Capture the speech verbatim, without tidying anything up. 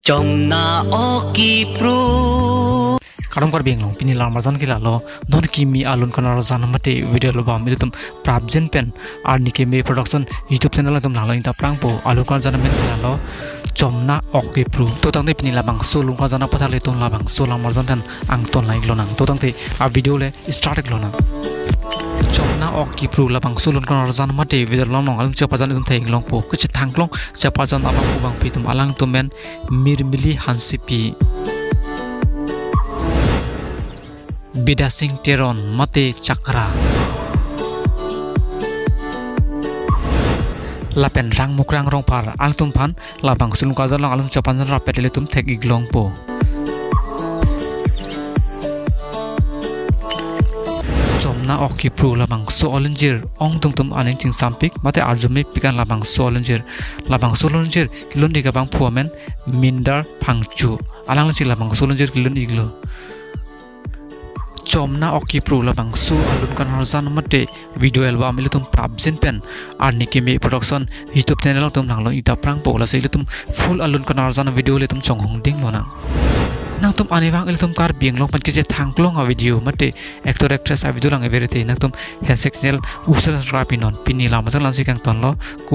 Chomna ok kipru. Kardom Karbi Anglong, pini lamarjan ke lalo, non kimi alun kanarjan mate video album ilitum prapjin pen, arni keme production YouTube channel atum nanglang-ik ta prangpo. Alun kanarjan amen ke lalo, Chomna ok kipru. To tangte pini labangso alun kanarjan apathak ilitum labangso lamarjan pen angton lang-ik lonang. To tangte a video le start-ik lonang. Chomna ok kipru labangso alun kanarjan mate video album along alun chepajan ilitum thek-ik longpo. Kachethangklong chepajan abangphu bangphi atum, alangtum amen Mirmili Hansepi, Bidya Sing Teron mate Chakra, lapen Rangmukrang Rongphar, alangtum aphan labangso alun kanarjan along alun chepajan rapet ilitum thek-ik longpo. Chomna ok kipru labangso alinjir ongdung atum aning chingsampik mate arjumepik an labangso alinjir. Labangso alinjir kelun-ik abangphu amen Mindar Phangcho, alangli si labangso alinjir kelun-iklo. Chomna ok kipru labangso alun kanarjan mate video album ilitum prapjin pen, arni keme production YouTube channel atum nanglang-ik ta prangpo. Lasi ilitum full alun kanarjan video ilitum chonghong ding lonang. Nangtum arnivang ilitum Karbi Anglong pen kachethangklong a video mate actor actress a video lang-ik verete, nangtum handshake channel user subscribe-ik non. Pini lamarjan la-ansi kangtonlo. Ku